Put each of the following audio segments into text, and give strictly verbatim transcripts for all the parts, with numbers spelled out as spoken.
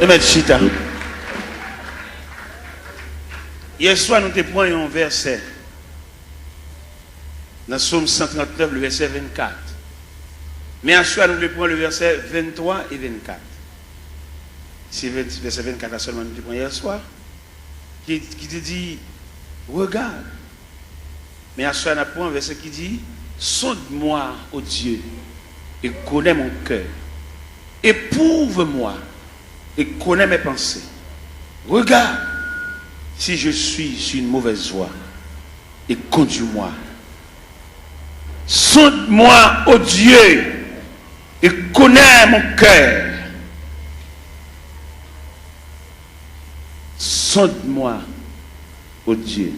Nou mèt chita. Yèswa, nou te pran yon vèsè nan Sòm san trannèf, le vèsè vennkat. Men aswè, nou vle pran le vèsè venntwa e vennkat. Se ven-, vèsè vennkat la sèlman nou te pran yèswa, ki, ki te di, Regarde, Men aswè a n ap pran vèsè ki di, Sonde-moi, ô Dieu, et connais mon cœur. Éprouve-moi et connais mes pensées. Regarde si je suis sur une mauvaise voie et conduis-moi. Sonde-moi, ô Dieu, et connais mon cœur. Sonde-moi, ô Dieu,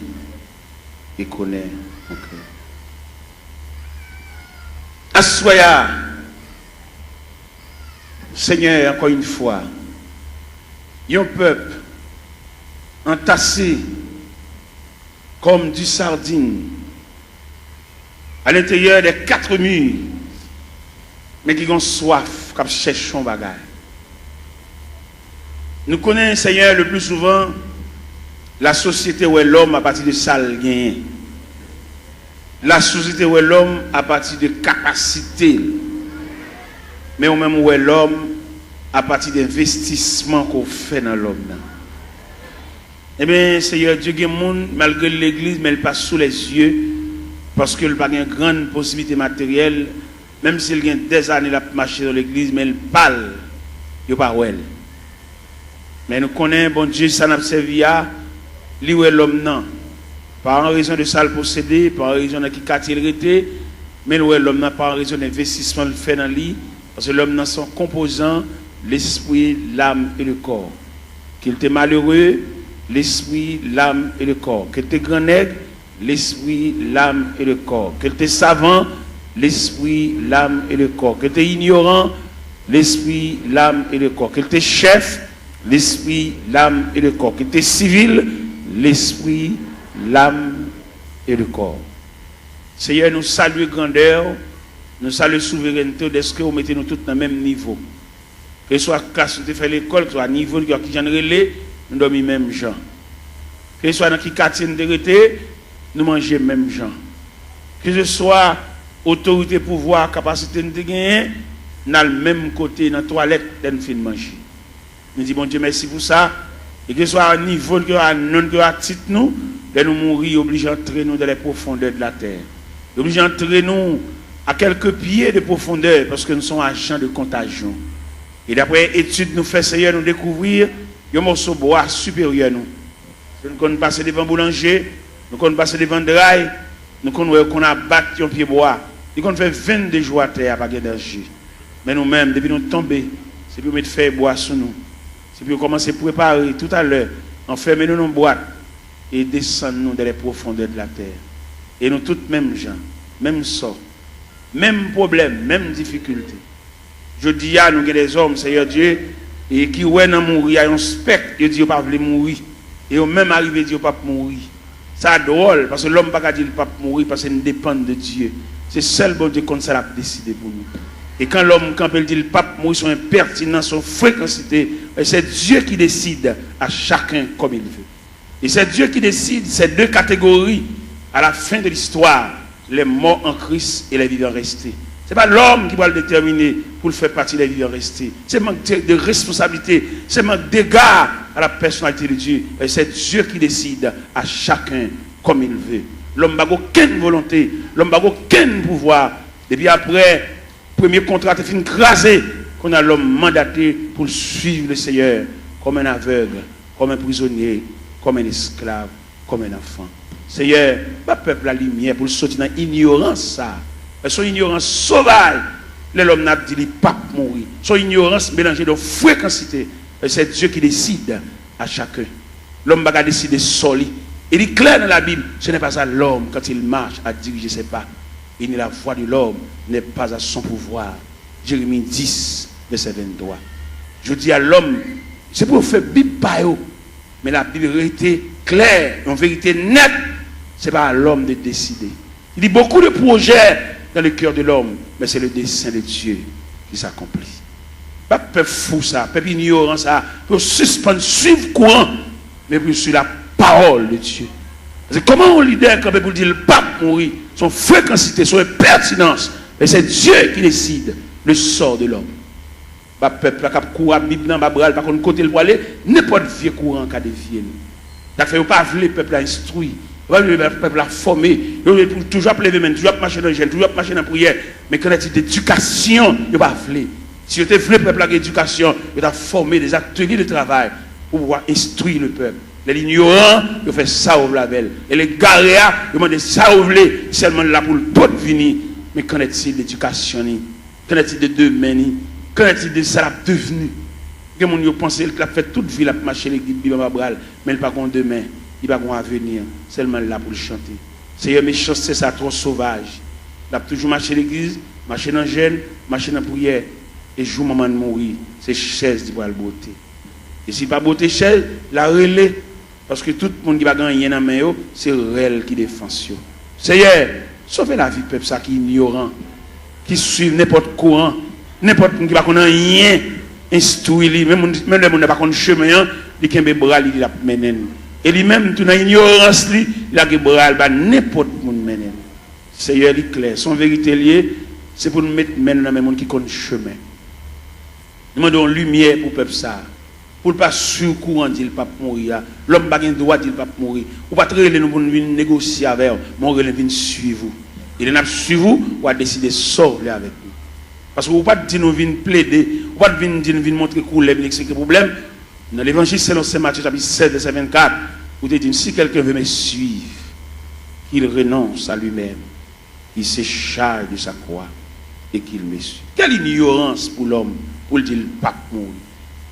et connais mon cœur. Aswè a, Senyè, ankò yon fwa, yon pèp antase comme des sardines à l'intérieur des quatre murs, men ki gen swaf, k ap chèche yon bagay. Nou konnen, Senyè, le plus souvent, lasosyete wè lòm apati de sa l genyen. Lasosyete wè lòm apati de kapasite l. Men ou menm, ou wè lòm apati de envestisman ke w fè nan lòm nan. Ebyen, Seyè Dye, gen moun, malgre l legliz, men l pa sou lèzye, paske l pa gen grann posiblite materyèl, menm si l gen dèzane l ap mache nan legliz, men l pa l, yo pa wè l. Men nou konnen Bondye sa n ap sèvi a, li wè lòm nan, pa an rezon de sa l posede, pa an rezon nan ki katye l rete, men l wè lòm nan pa an rezon de envestisman l fè nan li, paske lòm nan se yon konpozan, lespri, lam e le kò. Ke l te malere, lespri, lam e le kò. Ke l te grannèg, lespri, lam e le kò. Ke l te savan, lespri, lam e le kò. Ke l te inyoran, lespri, lam e le kò. Ke l te chèf, lespri, lam e le kò. Ke l te sivil, lespri, lam e le kò. Seyè, nou salye grandè w, nou salye souverènte w, dèske w mete nou tout nan menm nivo. Keseswa klas nou te fè lekòl, keseswa nivo n, kijan n rele, nou dòmi menm jan. Keseswa nan ki katye n te rete, nou manje menm jan. Keseswa otorite, pouvwa, kapasite n te genyen, n al menm kote nan twalèt lè n fin manje. Nou di Bondye mèsi pou sa. E keseswa nivo n, keseswa non n, keseswa tit nou, lè nou mouri, yo oblije antre nou dans les profondeurs de la terre. Yo oblije antre nou à quelques pieds de profondeur, paske nou se yon ajan de kontajyon. E daprè etid nou fè, Seyè, nou dekouvri yon mòso bwa siperyè nou. Nou konn pase devan boulanje, nou konn pase devan dray, nou konn wè yo konn abat yon pye bwa. Li konn fè venndezou atè a, pa gen danje. Men nou menm, depi nou tonbe, se pou yo met fèy bwa sou nou. Se pou yo kòmanse prepare toutalè, anfèmen nou nan yon bwat e desann nou dans les profondeurs de la terre. E nou tout menm jan, menm sò, menm pwoblèm, menm difikilte. Jodi a, nou gen dèzòm, Seyè Dye, e ki wè nan mouri a yon spèk, yo di yo pa vle mouri. E yo menm arive di yo p ap mouri. Sa dwòl, paske lòm pa ka di l p ap mouri, paske n depann de Dye. Se sèl Bondye k konn sa l ap deside pou nou. E kan lòm kanpe, l di l p ap mouri, se yon enpètinans, se yon frekansite. E c'est Dieu qui décide à chacun comme il veut. Et c'est Dieu qui décide ces deux catégories à la fin de l'histoire, les morts en Christ et les vivants restés. Se pa lòm ki pral detèmine pou l fè pati des vivants restés. Se mank de, de responsablite, se mank dega à la personnalité de Dieu. Et c'est Dieu qui décide à chacun comme il veut. Lòm pa gen okenn volonte, lòm pa gen okenn pouvwa. Depi aprè premye kontra te fin kraze, kounye a lòm mandate pou l suiv le Seyè kòm un aveugle, comme un prisonnier, comme un esclave, comme un enfant. Seyè, ba pèp la limyè pou l soti nan inyorans sa a. Se yon inyorans sovaj lè lòm nan ap di li p ap mouri. Se yon inyorans melanje de frekansite. C'est Dieu qui décide à chacun. Lòm pa ka deside sò li. E li klè nan Labib, ce n'est pas à l'homme quand il marche à diriger ses pas. Et ni la voie de l'homme n'est pas à son pouvoir. Jeremi dis, vèsè venntwa. Jodi a, lòm, se pou yo fè Bib pa yo. Men Labib rete klè, yon verite nèt, se pa a lòm de deside. Il dit, beaucoup de projets dans le cœur de l'homme, mais c'est le dessein de Dieu qui s'accomplit. Bat pèp fou sa, pèp inyoran sa, pou yo sispann swiv kouran, men pou yo swiv la parole de Dieu. Paske kòman yon lidè kanpe pou l di l p ap mouri, se yon frekansite, se yon enpètinans, men se Dieu qui décide le sort de l'homme. Ba pèp la k ap kouri ap Bib nan ba bra l, pa konn kote l pwale, nenpòt vye kouran ka devye l. Sa k fè yo pa vle pèp la enstwi, yo pa vle pèp la fòme, yo vle pou toujou ap leve men, toujou ap mache nan jèn, toujou ap mache nan priyè. Men qu'en est-il d'édikasyon yo pa vle? Si yo te vle pèp la gen edikasyon, yo t ap fòme des ateliers de travail pou pouvwa enstwi le pèp. Lè l inyoran, yo fè sa yo vle avè l. Lè l egare a, yo mande sa yo vle, sèlman l la pou l pot vini. Men qu'en est-il d'édikasyon li? Qu'en est-il de demen li? Qu'en est-il de sa l ap devni? Gen moun yo panse l ap fè tout vi l ap mache legliz Bib anba bra l, men l pa gon demen, li pa gon avenir, sèlman l la pou l chante. Seyè, mechanste sa twò sovaj. L ap toujou mache legliz, mache nan jèn, mache nan priyè, e jou manman l mouri, se chèz li pral bwote. E si l pa bwote chèz, l a rele, paske tout moun ki pa gen anyen nan men yo, se rèl ki defans yo. Seyè, sove lavi pèp sa ki inyoran, ki swiv nenpòt kouran, nenpòt moun ki pa konn anyen enstwi li, menm moun, menm lè moun nan pa konn chemen an, li kenbe bra li, li ap mennen l. E li menm tou nan inyorans li, li lage bra l ba nenpòt moun mennen l. Seyè, li klè, se yon verite l ye, se pou n met men n nan men moun ki konn chemen. Nou mande yon limyè pou pèp sa a, pou l pa swiv kouran di l p ap mouri a. Lòm pa gen dwa di l p ap mouri. Ou pa t rele nou pou n vin negosye avè w, men w rele n vin swiv ou. E lè n ap swiv ou, w a deside sa w vle avèk nou. Paske ou pa t di nou vin plede, ou pa t vin di n vin montre koulè, vin eksplike pwoblèm. Nan Levanjil selon Sen Matye chapit sèz vèsè vennkat, ou te di n, si quelqu'un veut me suivre, qu'il renonce à lui-même, qu'il se charge de sa croix et qu'il me suive. Quelle ignorance pou lòm pou l di l p ap mouri.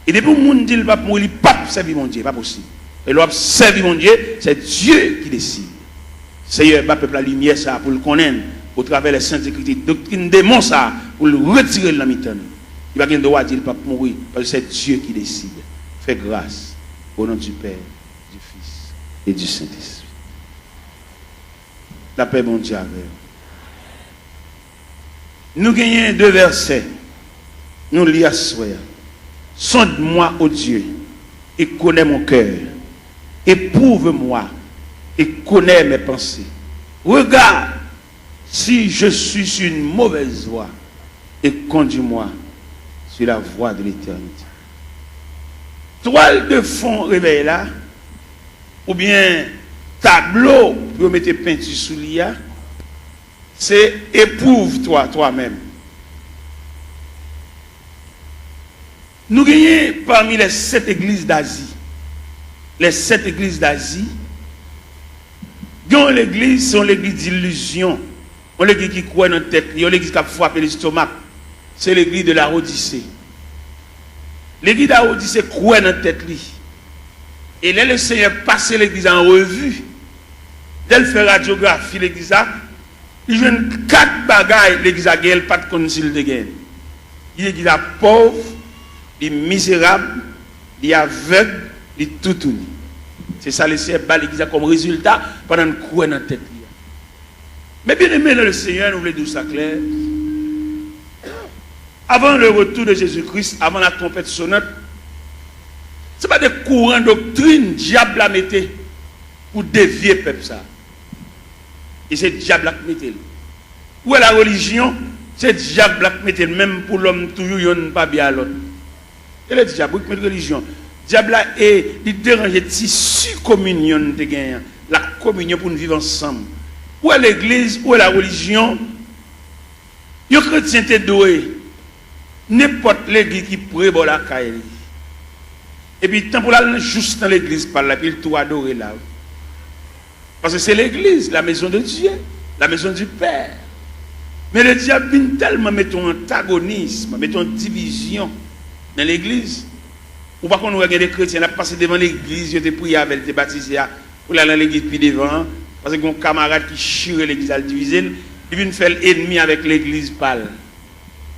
E depi yon moun di l p ap mouri, li p ap sèvi Bondye, pa posib. E lè w ap sèvi Bondye, c'est Dieu qui décide. Seyè, ba pèp la limyè sa a pou l konnen l, otravè lè sent ekriti, doktrin demon sa a, pou l retire l nan mitan nou. Li pa gen dwa di l p ap mouri, paske c'est Dieu qui décide. Fais grâce, au nom du Père, du Fils et du Saint-Esprit. Lapè Bondye avè w. Nou genyen de vèsè nou li aswè a. Sonde-moi, ô Dieu, et connais mon cœur. Éprouve-moi et connais mes pensées. Regarde si je suis sur une mauvaise voie et conduis-moi sur la voie de l'éternité. Twal de fon revèy la, oubyen tablo pou yo mete penti sou li a, se Éprouve-toi toi-même. Nou genyen pami les sept églises d'Asie, les sept églises d'Asie, gen yon legliz, se yon legliz d'illusion, yon legliz ki kwè nan tèt li, yon legliz k ap frape lestomak. Se legliz de Laodise. Legliz Laodise kwè nan tèt li. E lè Lesenyè pase legliz la an revi, lè l fè radyografi legliz la, li jwenn kat bagay legliz la genyen, l pa t konn si l te genyen. Li legliz la pòv, li mizerab, li avèg, li toutouni. Se sa Lesenyè ba legliz la kòm rezilta pandan n kwè nan tèt li a. Mes bien-aimés dans le Seigneur, nou vle di w sa klè. Avant le retour de Jésus-Christ, avant la trompette sonnante, se pa de kouran doktrin dyab la mete pou devye pèp sa. E se dyab la k mete l. Ou wè la relijyon, se dyab la k mete l, menm pou lòm toujou yonn pa byen a lòt. E le dyab, wi, k met relijyon. Dyab la, e, li deranje tisi kominyon n te genyen an, la kominyon pou n viv ansanm. Ou wè legliz, ou wè la relijyon, yon kretyen te dwe nenpòt legliz ki pre bò lakay li. Epi tan pou l al nan, jous nan legliz pa l la, epi l tou adore la, wi. Paske se legliz, la maison de Dieu, la maison du Père. Men le dyab vin tèlman mete yon antagonism, mete yon divizyon nan legliz. Ou pa konn wè gen de kretyen l ap pase devan legliz yo te priye avè l, te batize a, pou l al nan legliz pi devan an, paske gen yon kamarad ki chire legliz al divize l, li vin fè l enmi avèk legliz pa l.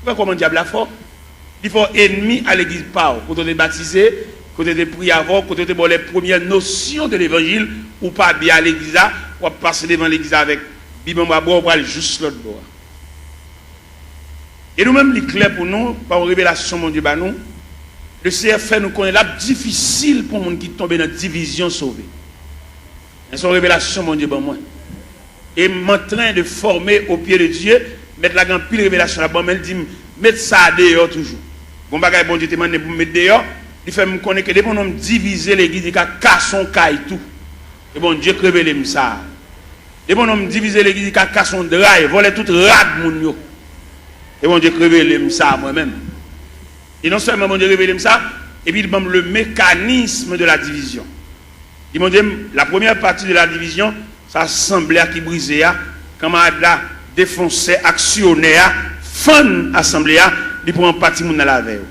Ou wè kòman dyab la fò? Li fè w enmi a legliz pa w, kote w te batize, kote yo te priye avè w, kote yo te ba w les premières notions de l'évangile, ou pa byen a legliz la, w ap pase devan legliz la avèk Bib anba bra w, ou pral jous lòt bò a. E nou menm, li klè pou nou, pa yon revelasyon Bondye ba nou, Leseyè fè nou konnen l ap difisil pou yon moun ki tonbe nan divizyon sove. Men se yon revelasyon Bondye ban mwen. Et m'entrain de former au pied de Dieu, Mèt la gen anpil revelasyon l ap ban m, men l di m, met sa a deyò toujou. Gon bagay Bondye te mande m pou m met deyò, li fè m konnen ke depi yon nonm divize legliz, li ka kase yon kay tou. E Bondye k revele m sa a. Depi yon nonm divize legliz, li ka kase yon dra, vòlè tout rad moun yo. E Bondye k revele m sa a mwen menm. E non sèlman Bondye revele m sa, epi li ban m le mécanisme de la division. Li montre m, la première partie de la division, se asanble a ki brize a, kanmarad la, defansè, aksyonè a, fann asanble a, li pran pati moun nan l avè yo.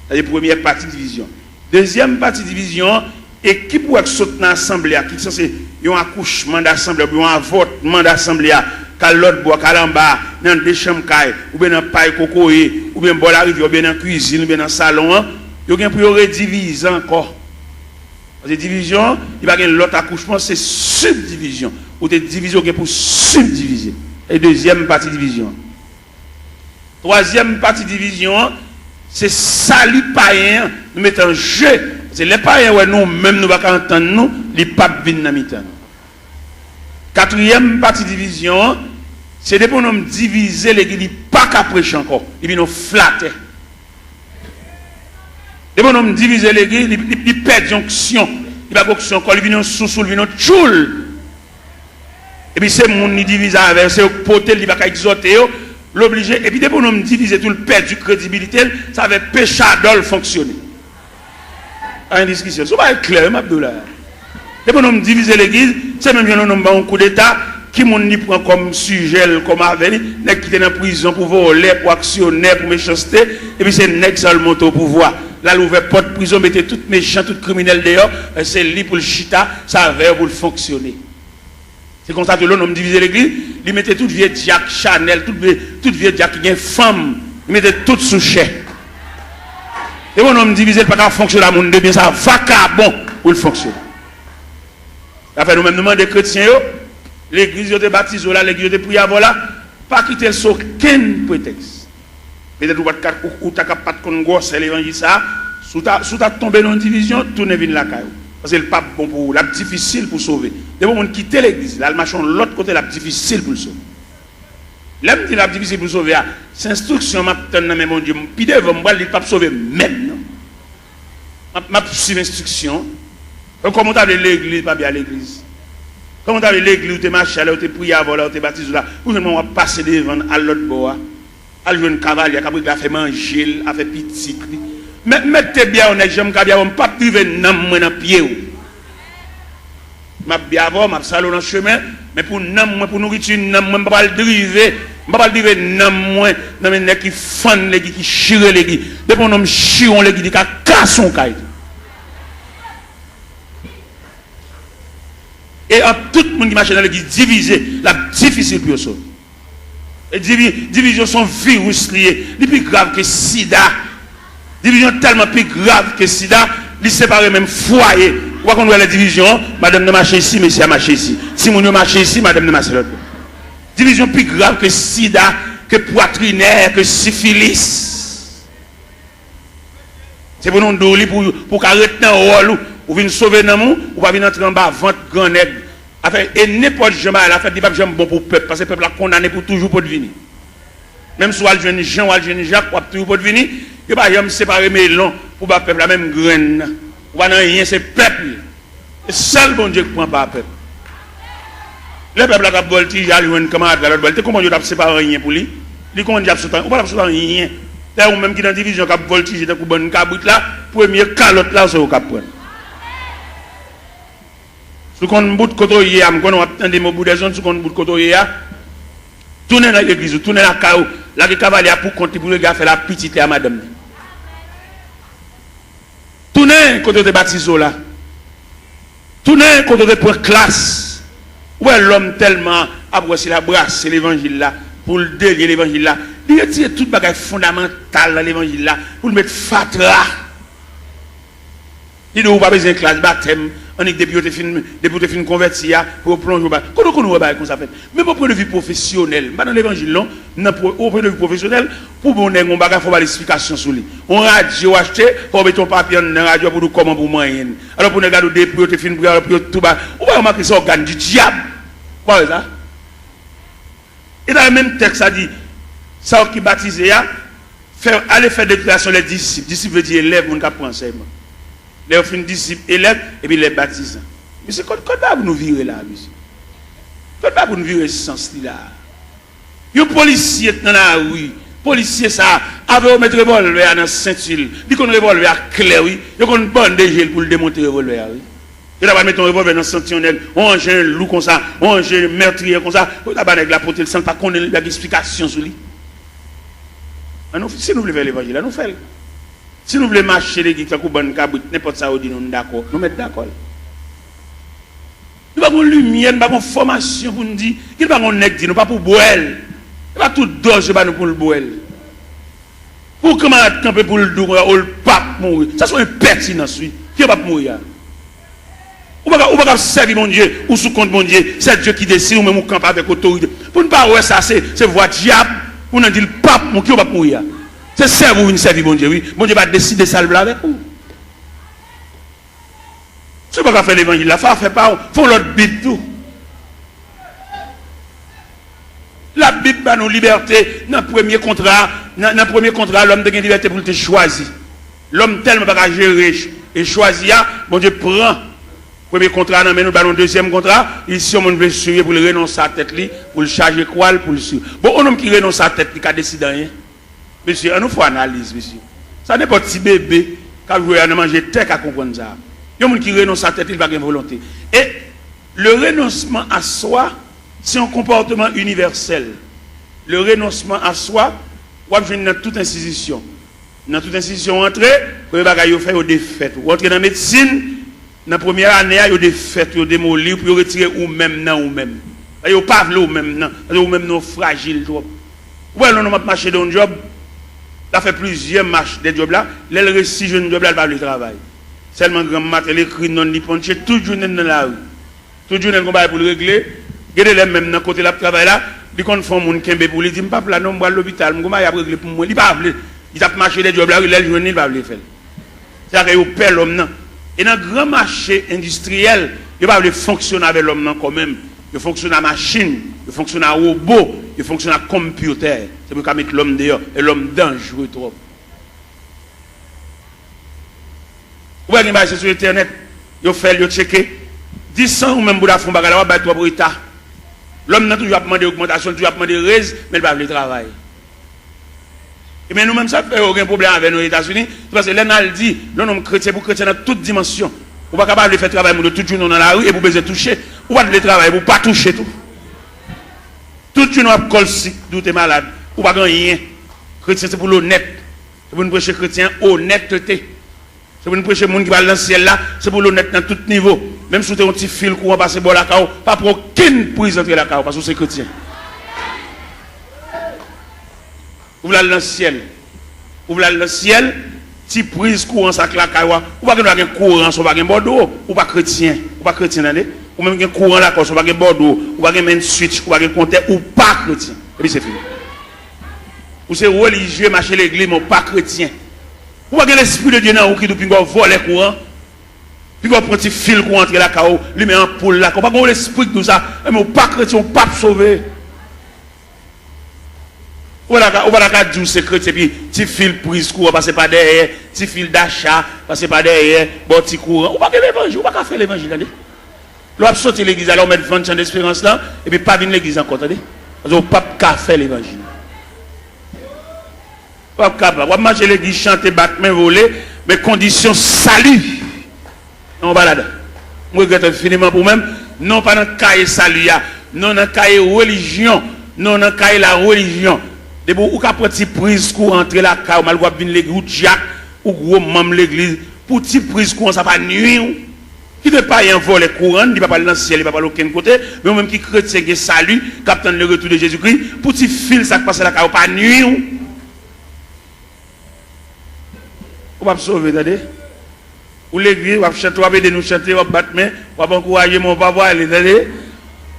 Sa se premyè pati divizyon. Dezyèm pati divizyon an, ekip ou wè k sot nan asanble a, ki sanse yon akouchman dasanble a, oubyen yon avòtman dasanble a, k al lòt bò a, k al anba a, nan de chanm kay, oubyen nan pay kokoye, oubyen bò larivyè, oubyen nan kwizin, oubyen nan salon an, yo gen pou yo redivize ankò. Paske divizyon an, li pa gen lòt akouchman, se sibdivizyon. Ou te divize, ou gen pou sibdivize. E dezyèm pati divizyon an. Twazyèm pati divizyon an, se sali payen an, nou mete an je. Paske lè payen wè nou menm nou pa ka antann nou, li p ap vin nan mitan nou. Katriyèm pati divizyon an, se depi yon nonm divize legliz, li pa ka preche ankò. Li vin yon flatè. Depi yon nonm divize legliz, li, li, li pèdi onksyon. Li pa gen onksyon ankò, li vin yon sousou, li vin yon tchoul. Epi se moun li divize avè yo, se yo k pote l, li pa ka egzòte yo, l oblije. Epi depi yon nonm divize tou, l pèdi kredibilite l, sa fè pechadò l fonksyone. Pa gen diskisyon. Se yon bagay klè, wi, m ap di w la. Depi yon nonm divize legliz, se menm jan yon nonm ba yon koudeta, ki moun li pran kòm sijè l, kòm avè li, nèg ki te nan prizon pou vòlè, pou aksyonè, pou mechanste, epi se nèg sa yo l monte o pouvwa. L al ouvè pòt prizon, mete tout mechan, tout kriminèl deyò, se li pou l chita, se avè yo pou l fonksyone. Se konsa tou lè yon nonm divize legliz, li mete tout vye dyak Chanèl, tout vye, tout vye dyak ki gen fanm, li mete tout sou chè. Depi yon nonm divize, li pa ka fonksyone a moun de byen, se a vakabon pou l fonksyone. Sa fè nou menm nou mande kretyen yo, legliz yo te batize w la, legliz yo te priye avè w la, pa kite l sou okenn pretèks. Petèt ou pa t ka, ou, ou ta ka pa t konn gwosè levanjil sa a, si w ta, si w ta tonbe nan yon divizyon, tounen vin lakay ou. Paske l p ap bon pou ou, l ap difisil pou w sove. Depi yon moun kite legliz, l al mache yon lòt kote, l ap difisil pou l sove. Lè m di l ap difisil pou l sove a, se enstriksyon m ap tann nan men Bondye. Pi devan, m pral di l p ap sove menm non. M ap, m ap swiv enstriksyon. Donk, kòman w ta vle legliz pa byen a legliz? Kòman w ta vle legliz ou te mache a, lè ou te priye avè w la, ou te batize w la, pou jwenn mwen w ap pase devan l, al lòt bò a, al jwenn kavalye a k ap regle afè manje l, afè pitit li? Mèt, mèt te byen yon nèg, jan m ka byen avè w, m p ap drive nanm mwen nan pye w. M ap byen avè w, m ap sale w nan chemen, men pou nanm mwen, pou nouriti nanm mwen, m pa pral drive, m pa pral drive nanm mwen nan men nèg ki fann legliz, ki chire legliz. Depi yon nonm chire yon legliz, li ka kase yon kay tou. E ant tout moun ki mache nan legliz divize, l ap difisil pou yo sove. E divi-, divizyon se yon viris li ye. Li pi grav ke sida. Divizyon tèlman pi grav ke sida, li separe menm fwaye. Ou pa konn wè lè divizyon, madanm nan mache isi, mesye a mache isi. Timoun yo mache isi, madanm nan mache lòt bò. Divizyon pi grav ke sida, ke pwatrinè, ke sifilis. Se pou nou di w li pou, pou w ka ret nan wòl ou, ou vin sove nanm ou, ou pa vin antre anba vant gran nèg. Afè, e nenpòt jan bagay la fèt, li p ap janm bon pou pèp, paske pèp la kondane pou toujou potvini. Menm si w al jwenn Jan, w al jwenn Jak, w ap toujou potvini, yo pa janm separe melon pou ba pèp la, menm grenn nan. Ou pa nan anyen, se pèp li. Se sèl Bondye k pran pa pèp. Lè pèp la t ap vòltije al jwenn kanmarad la lòt bò, li te konprann yo t ap separe anyen pou li. Li konprann li t ap sot anyen. Ou pa t ap sot anyen. Dayè, ou menm ki nan divizyon k ap vòltije tankou bann kabrit la, premye kalòt la, se ou k ap pran. Si w konn bout kote w ye a, m konnen w ap tande m au bout des ondes, si w konn bout kote w ye a, tounen nan legliz ou, tounen lakay ou, lage kavalye a pou kont li pou l regle afè l a pitit li a madanm li. Tounen kote yo te batize w la. Tounen kote yo te pran klas. Ou wè lòm tèlman ap wè se l ap brase levanjil la, pou l delye levanjil la. Li retire tout bagay fondamantal nan levanjil la, pou l met fatra. Li di w ou pa bezwen klas batèm, Annik depi yo te fin, depi w te fin konvèti a, pou yo plonje w ba. Kote w konn wè bagay konsa fèt? Menm o pwen de vi pwofesyonèl, m pa nan levanjil non, m nan pwo-, o pwen de vi pwofesyonèl, pou bon nèg yon bagay, fò w ba l eksplikasyon sou li. Yon radyo w achte, fò w mete yon papye anndan radyo a pou w di w kòman pou w manyen l. Alò pou nèg la di w depi yo te fin priye, alò pou yo tou ba. Ou pa remake se ògàn di dyab? Ou pa wè sa? E dayè menm tèks la di, sa yo ki batize a, fè, ale fè deklarasyon lè disip. Disip vle di elèv, moun k ap pran ansèyman. Lè yo fin disip, elèv, epi lè batizan. Mesye, kot, kot bagay pou nou vire la, mesye? Kot bagay pou nou vire sans li la? Yon polisye k nan lari, polisye sa a, avè yo met revòlvè a nan senti l. Li konn revòlvè a klè, wi. Yo konn bande je l pou l demonte revòlvè a, wi. Yo ta pral mete yon revòlvè nan senti yon nèg, yon anjen lou konsa, yon anjen mètriye konsa. Yo ta ba nèg la pote l san l pa konnen l, li pa gen eksplikasyon sou li. An nou, si nou vle fè levanjil la, nou fè l. Si nou vle mache legliz tankou bann kabrit, nenpòt sa yo di nou, nou dakò, nou mèt dakò l. Nou pa gon limyè, nou pa gon fòmasyon pou n di, gen pa gon nèg di nou pa pou bwè l. E pa tout dòz yo ba nou pou l bwè l. Pou yon kanmarad kanpe pou l di w konsa, o l p ap mouri. Sa se yon enpètinans, wi. Ki yo p ap mouri a? Ou pa ka, ou pa ka sèvi Bondye, ou sou kont Bondye, c'est Dieu qui décide, ou menm ou kanpe avèk otorite. Pou n pa wè sa, se, se vwa dyab, pou n di l p ap mouri, ki yo p ap mouri a? Se sèvi w vin sèvi Bondye, wi. Bondye pa deside sa l vle avèk ou. Si w pa ka fè levanjil la, fè afè pa w, fè yon lòt Bib tou. Labib ba nou libète nan premye kontra a. Nan, nan premye kontra a, lòm te gen libète pou l te chwazi. Lòm tèlman pa ka jere ch-, e chwazi a, Bondye pran premye kontra a nan men nou, ba nou dezyèm kontra. Li, si yon moun vle swiv li, pou l renonse a tèt li, pou l chaje kwa l, pou l swiv. Bon, yon nonm ki renonse a tèt li ka deside anyen? Mesye, an nou fè analiz, mesye. Sa nenpòt ti bebe k ap jwe a nan manje tè ka konprann sa. Yon moun ki renonse a tèt li, li pa gen volonte. E le renoncement à soi, se yon konpòtman inivèsèl. Le renoncement à soi, w ap jwenn nan tout enstitisyon. Nan tout enstitisyon w antre, premye bagay yo fè, yo defèt ou. W antre nan medsin, nan premyè ane a, yo defèt ou, yo demoli w pou yo retire ou menm nan ou menm. Yo pa vle ou menm nan, paske ou menm nan w frajil twòp. Ou wè lè yon nonm ap mache de yon djòb, l ap fè plizyè mach de djòb la, lè l resi jwenn djòb la, l pa vle travay. Sèlman granm maten, l ekri non l, li ponche, tout jounen l nan lari. Tout jounen l gon bagay pou l regle. Gen de lè menm nan kote l ap travay la, li konn fè yon moun kenbe pou li, di, "M p ap la non, m pral lopital, m gon bagay y ap regle pou mwen." Li pa vle. Li t ap mache de djòb la, wi, lè l jwenn li, li pa vle fè l. Se sa k fè yo pè lòm nan. E nan gran mache endistriyèl, yo pa vle fonksyone avè lòm nan kò menm. Yo fonksyone a machin, yo fonksyone a wobo, yo fonksyone a konpyotè. Se pou yo ka met lòm deyò, e lòm danjre twòp. Ou wè gen bagay se sou entènèt, yo fè l, yo tcheke. Di san ou menm pou w ta fè yon bagay la, w ap bay twòp reta. Lòm nan toujou ap mande ogmantasyon, toujou ap mande rèz, men l pa vle travay. Ebyen, nou menm, sa k fè yo gen pwoblèm avè nou Etazini, se paske lè n al di, lè yon nonm kretyen, pou kretyen nan tout dimansyon, ou pa ka pa vle fè travay moun yo tout jounen w nan lari epi w bezwen touche. Ou pa t vle travay epi w pa touche tou. Tout jounen w ap kòl sik, di w te malad, ou pa gen anyen. Kretyen, se pou l onèt. Se pou n preche kretyen onètete. Se pou n preche moun ki pral nan syèl la, se pou l onèt nan tout nivo. Menm si w te yon ti fil kouran pase bò lakay w, pa pran okenn priz antre lakay w, paske w se kretyen. Ou vle al nan syèl. Ou vle al nan syèl, ti priz kouran sa k lakay w a. Ou pa gen dwa gen kouran san w pa gen bòdwo. Ou pa kretyen. Ou pa kretyen, tande. Ou menm gen kouran lakay w san w pa gen bòdwo. Ou pa gen main switch, ou pa gen kontè, ou pa kretyen. Epi se fini. Ou se relijye, mache legliz, men w pa kretyen. Ou pa gen Lespri de Dye nan ou ki di w pinga w vòlè kouran, pinga w pran ti fil kouran antre lakay w, limen anpoul lakay w. Ou pa gen yon lespri ki di w sa, enben w pa kretyen, w p ap sove. Ou pa ta ka, ou pa ta ka di w se kretyen epi ti fil priz kouran pase pa dèyè, ti fil dacha pase pa dèyè, ba w ti kouran. Ou pa gen levanjil, ou pa ka fè levanjil, tande. Lè w ap soti legliz la, lè w mèt vann chan desperans lan, epi pa vin legliz ankò, tande. Paske w p ap ka fè levanjil. W ap kapab. W ap mache legliz, chante, bat men, vole, men kondisyon sali nan yon balad. M regrèt enfiniman pou mwen. Non, pa nan kaye sali a. Non, nan kaye relijyon. Non, nan kaye larelijyon. Depi w ka pran ti priz kouran antre lakay ou, malgre w ap vin legliz, ou dyak, ou gwo manm legliz, pou ti priz kouran sa pa nwi w. Kite payen an vòlè kouran, li pa pral nan syèl, li pa pral okenn kote, men ou menm ki kretyen gen sali, k ap tann le retour de Jezikri, pou ti fil sa k pase lakay ou pa nwi w. Ou p ap sove, tande. Ou legliz, w ap chante, w ap ede nou chante, w ap bat men, w ap ankouraje, men w pa pwale, tande.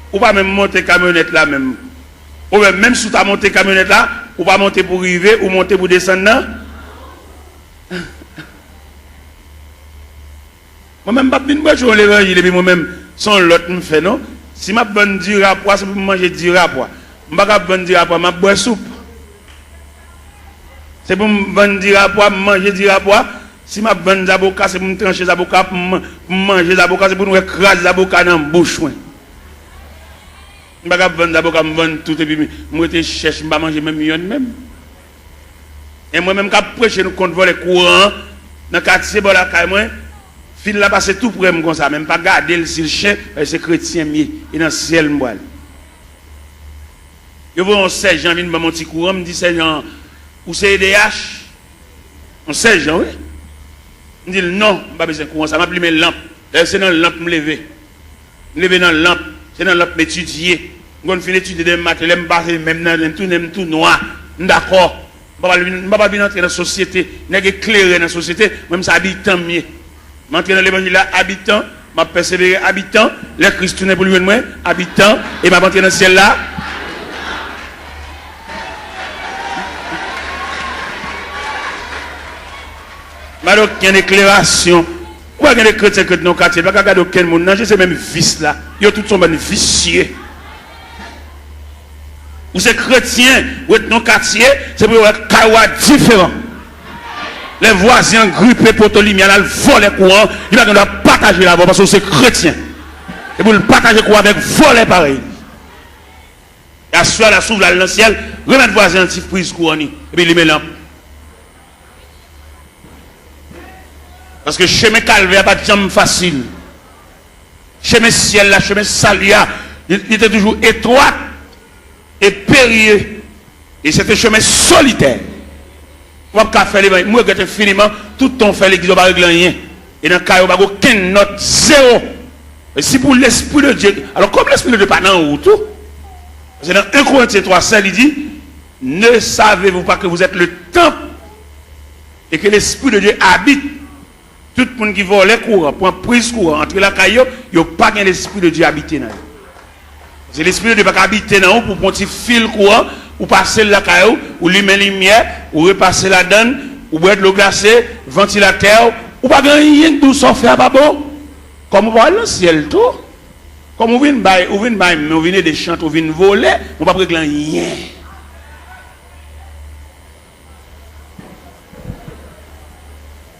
Ou pa menm monte kamyonèt la menm. Oubyen menm si w ta monte kamyonèt la, ou pa monte pou rive, ou monte pou desann nan. Mwen menm m p ap vin preche yon levanjil epi mwen menm se yon lòt m fè non. Si m ap vann diri a pwa, se pou m manje diri a pwa. M pa ka ap vann diri a pwa, m ap bwè soup. Se pou m vann diri a pwa, m manje diri a pwa. Si m ap vann zaboka, se pou m tranche zaboka, pou m, pou m manje zaboka, se pou nou wè kraz zaboka nan bouch mwen. M pa ka ap vann zaboka, m vann tout epi m, m rete chèch, m pa manje menm yonn menm. E mwen menm k ap preche nou kont vòlè kouran an, nan katye bò lakay mwen, fil la pase tou prè m konsa, men m pa gade l si l chen, paske se kretyen m ye, e nan syèl m pral. Yo voye yon sèjan vin ban m yon ti kouran, m di sèjan an, ou se E D H? Yon sèjan, wi. M di l, non, m pa bezwen kouran sa, m ap limen lanp. Dayè, se nan lanp m leve. M leve nan lanp, se nan lanp m etidye. M konn fin etidye demen maten, lè m pase men m nan, men m tounen m tou nwa. M dakò. M pa pral vin, m pa pral vin antre nan sosyete. Nèg eklere nan sosyete, mwen m se abitan m ye. M antre nan levanjil la abitan, m ap pèsevere abitan, lè Kris tounen pou l jwenn mwen, abitan, e m ap antre nan syèl la. M pa gen okenn eklerasyon. Ou pa gen de kretyen k ret nan katye, pa ka gade okenn moun nan je, se menm vis la. Yo tout se yon bann visye. Ou se kretyen, ou ret nan katye, se pou yo wè kay ou a diferan. Lè vwazen an gripe poto limyè l al vòlè kouran, li pa gen dwa pataje l avè w paske w se kretyen. E pou l pataje kouran avèk vòlè parèy li. E aswè a la, si w vle al nan syèl, remèt vwazen an ti priz kouran li, epi limen lanp. Paske chemen kalvè a pa t janm fasil. Chemen syèl la, chemen sali a, li, li te toujou etwat e perye. E se te chemen solitè. Ou p ap ka fè levanjil. M regrèt enfiniman, tout tan w fè legliz, ou pa regle anyen. E nan kay ou, pa gen okenn nòt, zewo. E si pou Lespri de Dye, alò, kòm Lespri de Dye pa nan ou tou, paske nan en Korentyen twa sèz, li di, ne savez-vous pas que vous êtes le temple et que l'Esprit de Dieu habite? Tout moun ki vòlè kouran, pran priz kouran, antre lakay yo, yo pa gen Lespri de Dye abite nan yo. Se Lespri de Dye pa ka abite nan ou pou pran ti fil kouran, ou pase l lakay ou, ou limen limyè, ou repase ladann, ou bwè dlo glase, vantilatè, ou pa gen anyen k di w sa w fè a pa bon. Kòm ou pa al nan syèl tou, kòm ou vin bay, ou vin bay men, ou vin ede chante, ou vin vole, ou p ap regle anyen.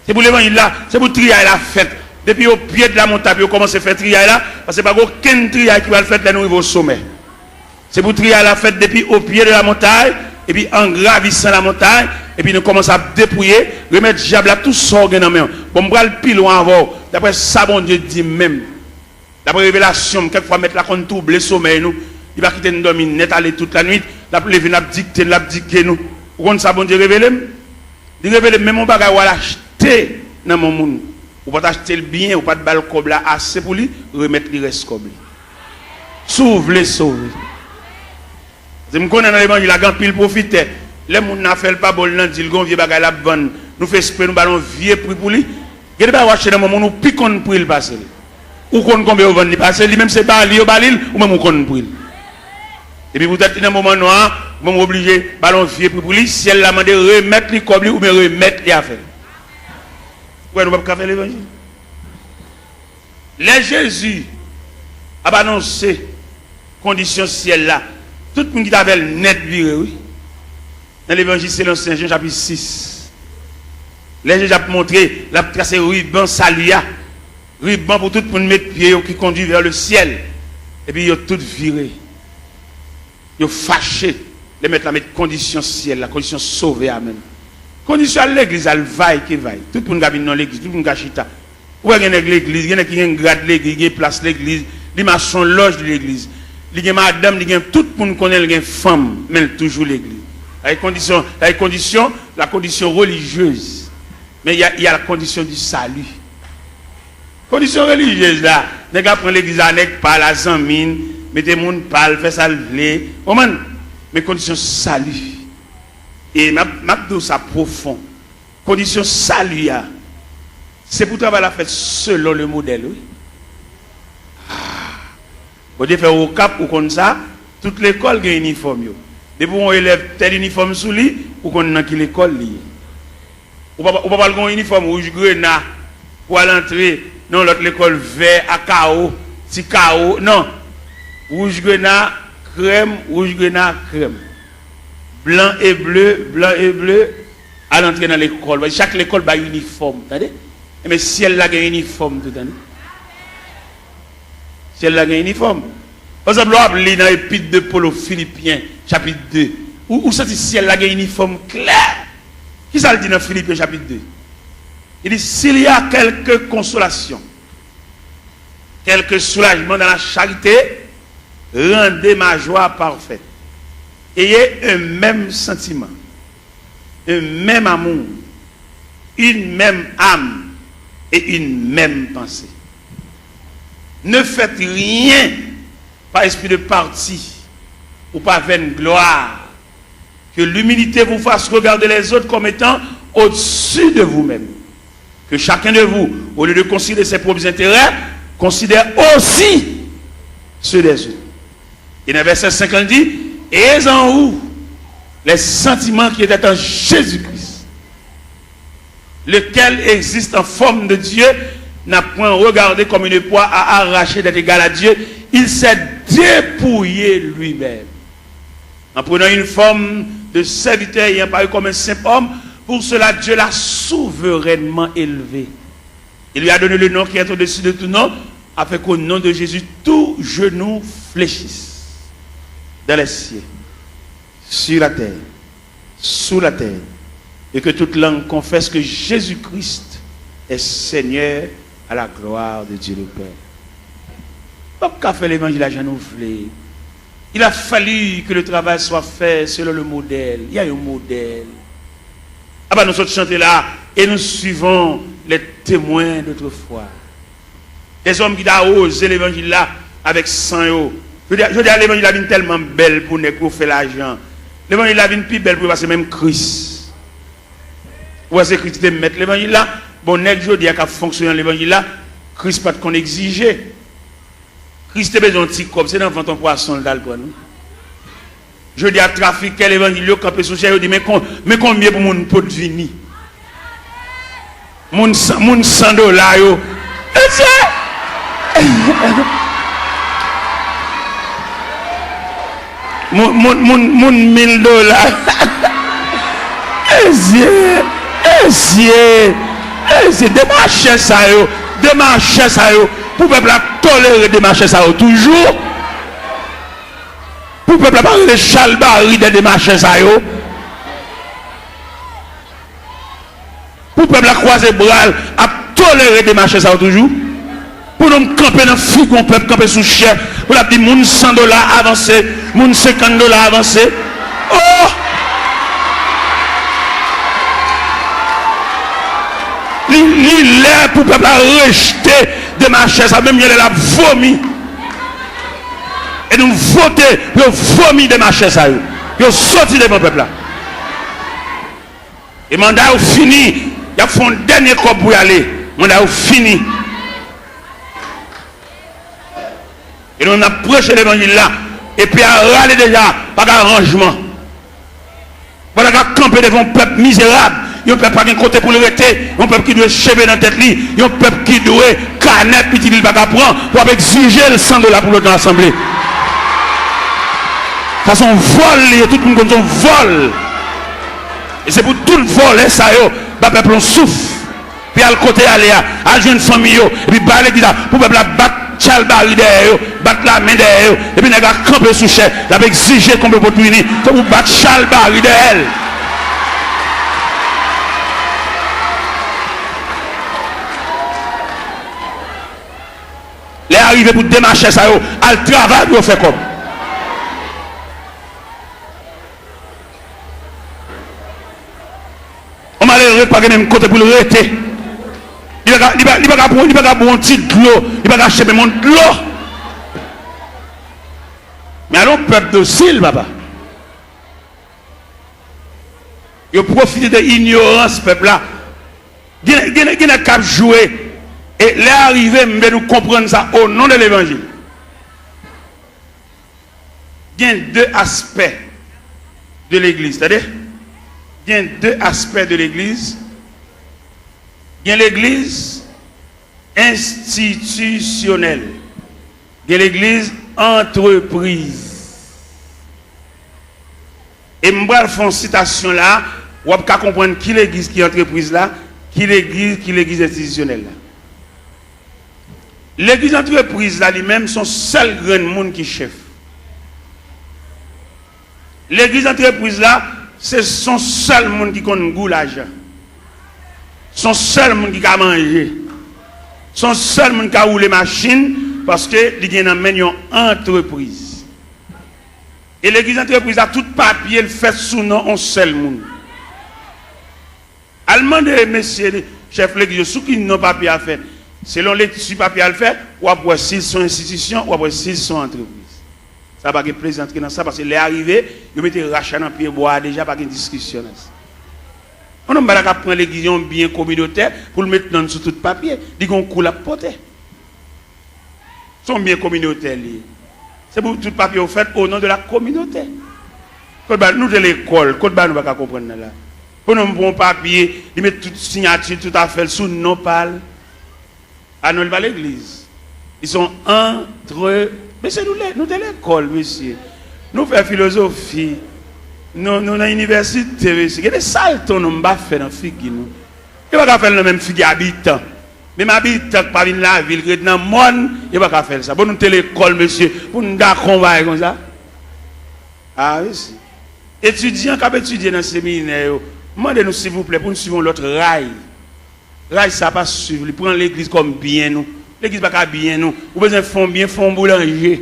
Se pou levanjil la, se pou triyay la fèt. Depi o pye de la montay pou yo kòmanse fè triyay la, paske pa gen okenn triyay ki pral fèt lè nou rive o somè. Se pou triyay la fèt depi o pye de la montay, epi an gravisan la montay, epi nou kòmanse ap depouye, remèt dyab la tout sa w gen nan men w. Bon, m pral pi lwen avè w, daprè sa Bondye di m menm. Daprè revelasyon m, kèk fwa mèt la konn twouble somèy nou. Li pa kite n dòmi nèt ale tout lannuit. L ap leve n, l ap dikte n, l ap dike nou. Ou konn sa Bondye revele m? Li revele m menm yon bagay w al achte nan men yon moun. Ou pa t achte l byen, ou pa t ba l kòb la ase pou li, remèt li rès kòb li. Si w vle sove. Paske m konnen nan levanjil la, gen anpil pwofitè. Lè moun nan fè l pa bon, l nan di l gen yon vye bagay l ap vann, nou fè espre nou ba l yon vye pri pou li. Gen de bagay w achte nan men moun ou pi konn pri l pase l. Ou konn konbyen yo vann li pase l, li menm se ba li yo ba li l, ou menm ou konn pri l. Epi poutèt li nan moman nwa a, ou menm ou oblije ba l yon vye pri pou li, syèl la mande remèt li kòb li oubyen remèt li afè l. Ou wè nou p ap ka fè levanjil. Lè Jezi ap anonse kondisyon syèl la, tout moun ki t avè l nèt vire, wi. Nan Levanjil selon Sen Jan, chapit sis, lè Jezi ap montre, l ap trase riban sali a, riban pou tout moun met pye yo ki kondui vè le syèl, epi yo tout vire. Yo fache lè Mèt la met kondisyon syèl la, kondisyon sove a menm. Kondisyon al legliz, al vay ke vay. Tout moun ka vin nan legliz, tout moun ka chita. Ou wè gen nèg legliz, gen nèg ki gen grad legliz, gen plas legliz, li mache yon lòj legliz. Li gen madanm, li gen tout moun konnen l gen fanm, men l toujou legliz. Sa e kondisyon, sa e kondisyon, la condition religieuse. Men y a, y a la condition du salut. Kondisyon relijyez la, nèg la pran legliz la, nèg pa l a zanmi n, mete moun pa l, fè sa l vle. Konprann? Men kondisyon sali. E m ap, m ap di w sa pwofon. Kondisyon sali a, Se pou travay la fèt selon le modèl, wi. Ah. Bon, te fè Okap, ou konn sa, tout lekòl gen inifòm yo. Depi w yon elèv tèl inifòm sou li, ou konn nan ki lekòl li ye. Ou pa, ou pa pral gen yon inifòm wouj grena pou al antre nan yon lòt lekòl vè a kawo, ti kawo, non. Wouj grena, krèm, wouj grena, krèm. Blan e ble, blan e ble, al antre nan lekòl. Chak lekòl bay inifòm, tande? Enben, syèl la gen inifòm tou, tande? Syèl la gen inifòm. Pa egzanp, lè w ap li nan Epître de Paul aux Philippiens, chapit de, ou, ou santi syèl la gen inifòm klè. Kisa l di nan Filipyen chapit de? Li di, s'il y a quelque consolation, quelque soulagement dans la charité, rendez ma joie parfaite. Ayez un même sentiment, un même amour, une même âme et une même pensée. Ne faites rien par esprit de parti ou par vaine gloire. Que l'humilité vous fasse regarder les autres comme étant au-dessus de vous-même. Que chacun de vous, au lieu de considérer ses propres intérêts, considère aussi ceux des autres. Et dans verset cinq, il dit, ayez en vous les sentiments qui étaient en Jésus-Christ, lequel existe en forme de Dieu, n'a point regardé comme une proie à arracher d'être égal à Dieu, il s'est dépouillé lui-même en prenant une forme de serviteur, ayant paru comme un simple homme. Pour cela, Dieu l'a souverainement élevé et lui a donné le nom qui est au-dessus de tout nom, afin qu'au nom de Jésus, tout genou fléchisse dans les cieux, sur la terre, sous la terre, et que toute langue confesse que Jésus-Christ est Seigneur, à la gloire de Dieu le Père. P ap ka fè levanjil la jan nou vle. Il a fallu que le travail soit fait selon le modèle. Il y a un modèle. Apa nou sot chante la, et nous suivons les témoins d'autrefois. Dèzòm ki ta woze levanjil la avèk san yo. Jodi a, jodi a levanjil la vin tèlman bèl pou nèg pou yo fè lajan. Levanjil la vin pi bèl pou yo pase menm Kris. Ou wè se Kris ki te mèt levanjil la. Bon, nèg jodi a k ap fonksyone nan levanjil la, Kris pa t konn egzije. Kris te bezwen yon ti kòb, se nan vant yon pwason l t al pran l, wi. Jodi a, trafikè levanjil yo kanpe sou chè, yo di, men kon, men konbyen pou moun pot vini. Moun san, moun san dola yo. Mesye! Moun, moun, moun, moun mil dola. Mesye! Mesye! Mesye! Demachè sa yo! Demachè sa yo! Pou pèp la tolere demachè sa yo toujou? Pou pèp la pa rele chalbari dè demachè sa yo? Pou pèp la kwaze bra l ap tolere demachè sa yo toujou? Pou nou kanpe nan figi yon pèp, kanpe sou chè, pou l ap di moun san dola avanse, moun senkant dola avanse. Oh! Li, li lè pou pèp la rejte demachè sa, menm jan lè l ap vomi. E nou vote pou yo vomi demachè sa yo. Yo soti devan pèp la. E manda yo fini. Y ap fè yon dènye kòb pou y ale. Manda yo fini. E nou, n ap preche levanjil la. Epi a rale deja, pa gen aranjman. Pandan k ap kanpe devan yon pèp mizerab, yon pèp pa gen kote pou l rete, yon pèp ki dwe cheve nan tèt li, yon pèp ki dwe kanè pitit li l pa ka pran, w ap egzije l san dola pou l ret nan asanble. Sa se yon vòl li ye, tout moun konn se yon vòl. E se pou tout vòlè sa yo ba pèp la yon souf. Pou y al kote y ale a, al jwenn fanmi yo, epi ba legliz la, pou pèp la bat chalbari dèyè yo, bat lamen dèyè yo, epi nèg la kanpe sou chè, l ap egzije konbyen pot pou vini, se pou bat chalbari dèyè l. Lè a rive pou demachè sa yo al travay pou yo fè kòb. Yon malere pa gen menm kote pou l rete. Li pa ka, li pa, li pa ka pran, li pa ka bwè yon ti dlo, li pa ka achte menm yon dlo. Men ale yon pèp dosil, papa. Yo pwofite de inyorans pèp la. Gen, gen, gen nèg k ap jwe. E lè a rive, m vle nou konprann sa o non de levanjil. Gen de aspè de legliz, tande. Gen de aspè de legliz. Gen legliz enstitisyonèl. Gen legliz antrepriz. E m pral fè yon sitasyon la, w ap ka konprann ki legliz ki antrepriz la, ki legliz ki legliz enstitisyonèl la. Legliz antrepriz la li menm se yon sèl grenn moun ki chèf. Legliz antrepriz la se se yon sèl moun ki konn gou lajan. Se yon sèl moun ki ka manje. Se yon sèl moun ki ka woule machin paske li gen nan men l yon antrepriz. E legliz antrepriz la, tout papye l fèt sou non yon sèl moun. Al mande mesye chèf legliz yo sou ki non papye a fèt. Selon lekti papye a l fè, w ap wè si l se yon enstitisyon, w ap wè si l se yon antrepriz. Sa pa gen plezantri nan sa, paske lè a rive, yo mete rach la nan pye bwa a deja, pa gen diskisyon nan sa. Yon nonm pa ta ka pran legliz yon byen kominotè pou l met non l sou tout papye, li gen yon kou l ap pote. Se yon byen kominotè li ye. Se pou tout papye yo fèt o non de la kominote. Kot ba nou te lekòl, kot ba nou pa ka konprann nan la. Pou nou pran yon papye, li met tout siyati, tout afè l sou non pa l. A non, li pa legliz. Li se yon antre, mesye, nou le, nou te lekòl, mesye. Nou fè filozofi. Nou, nou nan inivèsite, mesye. Gen de salte yon nonm pa fè nan figi nou. Yo pa ka fè l nan menm figi abitan. Menm abitan k pa vin lavil, ki ret nan mòn, yo pa ka fè l sa. Bon, nou te lekòl, mesye, pou n dakò yon bagay konsa. A, mesye. Etidyan k ap etidye nan seminè yo, m mande nou, silvouplè, pou n swiv yon lòt ray. Ray sa pa swiv li, pran legliz kòm byen nou. Legliz pa ka byen nou. Ou bezwen fè yon byen, fè yon boulanje.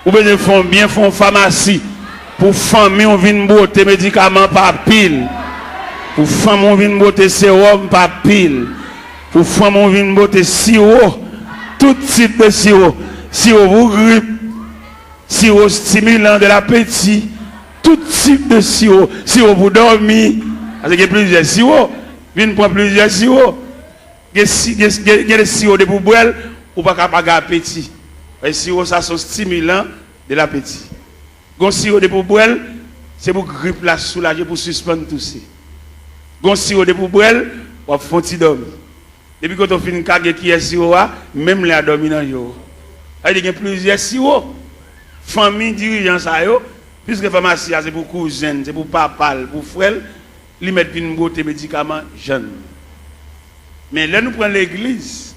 Ou bezwen fè yon byen, fè yon famasi. Pou fanmi w vin bwote medikaman pa pil. Pou fanmi w vin bwote sewòm pa pil. Pou fanmi w vin bwote siwo. Tout tip de siwo. Siwo pou grip. Siwo stimilan de lapeti. Tout tip de siwo. Siwo pou dòmi. Paske gen plizyè siwo. Vin pran plizyè siwo. Gen, si, gen, gen, gen de siwo depi w bwè l, ou pa ka pa gen apeti. Paske siwo sa se yon stimilan de lapeti. Gon siwo depi w bwè l, se pou grip la soulaje, pou sispann touse. Gon siwo depi w bwè l, w ap fè yon ti dòmi. Depi kote w fin kage kiyè siwo a, menm lè a dòmi nan je w. Sa vle di gen plizyè siwo. Fanmi dirijan sa yo, piske famasi a se pou kouzen l, se pou papa l, pou frè l, li mèt vin bwote medikaman jan l. Men lè nou pran legliz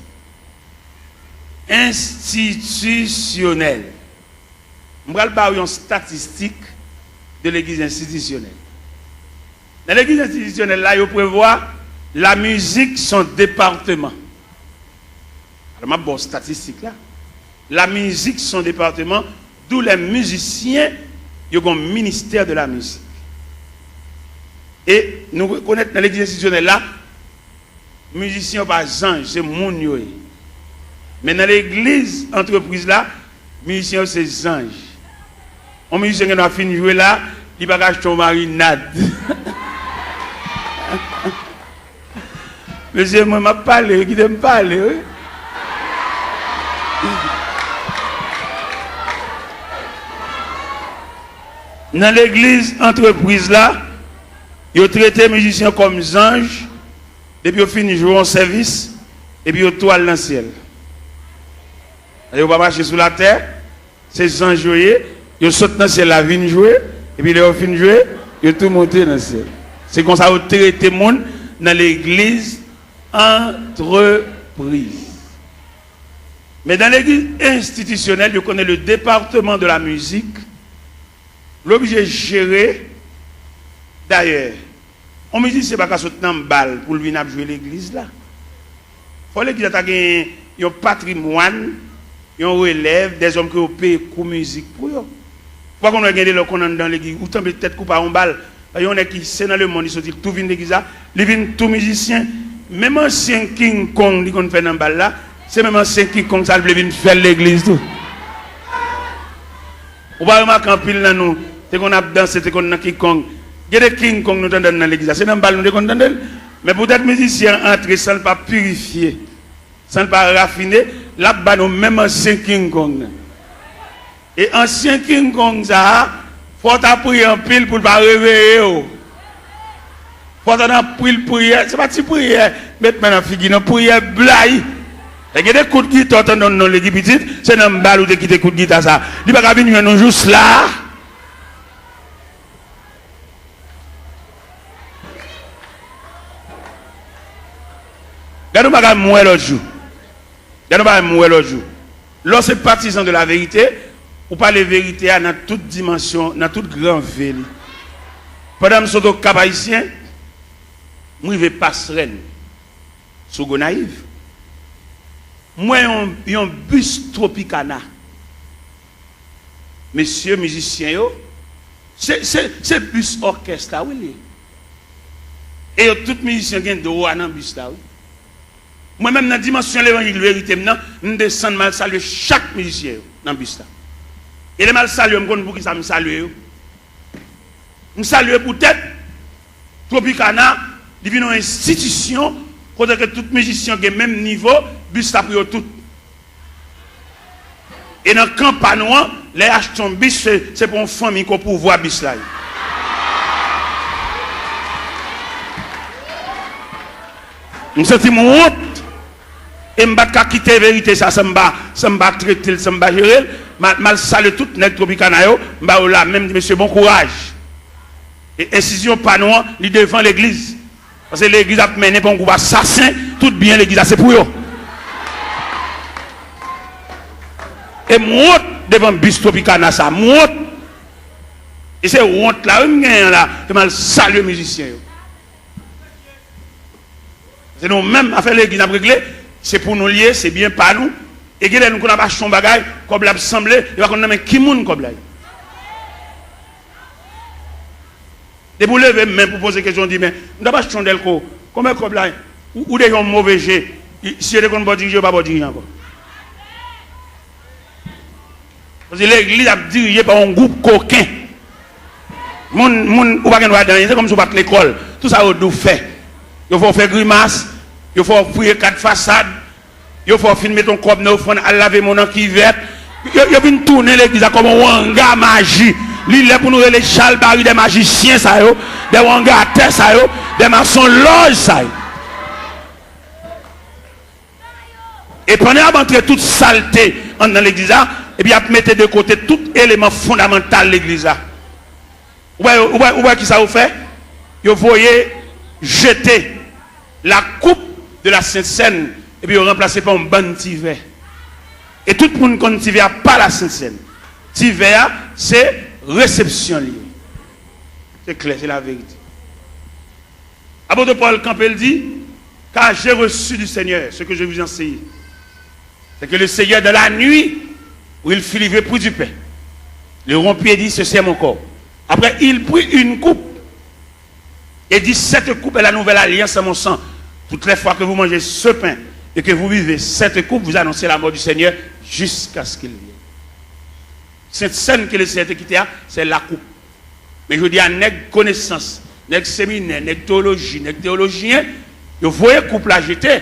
enstitisyonèl, m pral ba w yon statistik de legliz enstitisyonèl. Nan legliz enstitisyonèl la, yo prevwa la mizik se yon depatman. Alò, m ap ba w statistik la. La mizik se yon depatman, d'où les musiciens, yo gen yon ministè de la mizik. E nou rekonèt nan legliz enstitisyonèl la, mizisyen yo pa zanj, se moun yo ye. Men nan legliz antrepriz la, mizisyen yo se zanj. Yon mizisyen gen dwa fin jwe la, li pa ka achte yon marinad. Mesye, mwen m ap pale, wi, kite m pale, wi. Nan legliz antrepriz la, yo trete mizisyen kòm zanj, depi yo fin jwe yon sèvis, epi yo tou al nan syèl. Yo pa mache sou latè, se zanj yo ye, yo sot nan syèl la vin jwe, epi lè yo fin jwe, yo tou monte nan syèl. Se konsa yo trete moun nan legliz antrepriz. Men nan legliz enstitisyonèl, yo konnen le département de la musique, l oblije jere. Dayè, yon mizisyen pa ka sot nan bal pou l vin ap jwe legliz la. Fò legliz la ta gen yon patrimwàn, yon relèv, dèzòm ke yo peye kou mizik pou yo. Ou pa konn wè gen de lè w konn anndan legliz, ou tonbe tèt kou pa yon bal. Yon nèg ki se nan lemonn li soti, li tou vin legliz la, li vin tou mizisyen. Menm ansyen King Kong li konn fè nan bal la, se menm ansyen King Kong sa l vle vin fè l legliz tou. Ou pa remake anpil nan nou te konn ap danse, te konn nan King Kong. Gen de King Kong nou tande nan legliz la. Se nan bal nou te konn tande l. Men poutèt mizisyen an antre san l pa pirifye, san l pa rafine, l ap ba nou menm ansyen King Kong nan. E ansyen King Kong sa a, fò w ta priye anpil pou l pa reveye w. Fò w ta nan anpil priyè. Se pa ti priyè, met men nan figi, nan priyè blayi. E gen de kout gita w tande nan legliz pitit, se nan bal ou te kite kout gita sa. Li pa ka vin jwenn nou jous la. Gade yon bagay m wè lòt jou. Gade yon bagay m wè lòt jou. Lè w se patizan de la verite, ou pale verite a nan tout dimansyon, nan tout gran ve li. Pandan m sot Okap Ayisyen, m rive Pasrèn, sou Gonayiv. M wè yon, yon bis Tropicana. Mesye mizisyen yo, se, se, se bis òkès la, wi, li ye. E yo tout mizisyen gen dwa nan bis la, wi. Mwen menm, nan dimansyon levanjil verite m nan, m desann, m al salye chak mizisyen yo nan bis la. E lè m al salye yo, m konn poukisa m salye yo. M salye poutèt Tropicana, li vin yon enstitisyon kote ke tout mizisyen gen menm nivo, bis la pou yo tout. E nan kan pa nou an, lè y achte yon bis, se, se pou yon fanmi ke w pouvwa bis la ye. M santi m wont. E m pa t ka kite verite sa san m pa, san m pa trete l, san m pa jere l. M al, m al salye tout nèg Tropicana yo, m ba yo lamen, m di, "Mesye, bon kouraj." E enstitisyon pa nou an, li devan legliz. Paske legliz ap mennen pa yon gwoup asasen, tout byen legliz la se pou yo. E m wont devan bis Tropicana sa, m wont. E se wont la, wi, m genyen la, ke m al salye mizisyen yo. Se nou menm, afè legliz n ap regle, se pou nou l ye, se byen pa nou. E gen lè nou konn ap achte yon bagay, kòb la ap sanble, yo pa konn nan men ki moun kòb la ye. Depi w leve men pou poze kesyon, w di, "Men, m t ap achte yon dèlko, konbyen kòb la ye?" Ou, ou deja yon move je. Si yo te konn ba w dirije, yo pa ba w dirije ankò. Paske legliz ap dirije pa yon gwoup koken. Moun, moun, ou pa gen dwa di anyen, se kòmsi w pa t lekòl. Tout sa yo di w fè. Yo fè w fè grimas, yo fè w fouye kat fasad, yo fè w fin mete yon kòb nan ofrann, al lave men w nan kivèt. Yo, yo vin tounen legliz la kòm yon wanga maji. Li lè pou nou rele chalbari dè majisyen sa yo, dè wangatè sa yo, dè masonlòj sa yo. E pandan y ap antre tout salte anndan legliz la, epi y ap mete de kote tout eleman fondamantal legliz la. Ou wè, ou wè, ou wè kisa yo fè? Yo voye jete la coupe de la Sainte Seine, epi yo ranplase pa yon bann ti vè. E tout moun konn ti vè a pa la Sainte Seine. Ti vè a, se resepsyon li ye. Se klè, se laverite. Apot Pòl kanpe, l di, "Car j'ai reçu du Seigneur ce que je vous enseigne. C'est que le Seigneur, dans la nuit où il fut livré, prit du pain, le rompit et dit, 'Ceci est mon corps.' Après, il prit une coupe et dit, 'Cette coupe est la nouvelle alliance en mon sang. Toutes les fois que vous mangez ce pain et que vous buvez cette coupe, vous annoncez la mort du Seigneur jusqu'à ce qu'il vienne.'" Sent Sèn ke Lesenyè te kite a, se lakoup. Men jodi a, nèg konesans, nèg seminè, nèg teyoloji, nèg teyolojyen, yo voye koup la jete,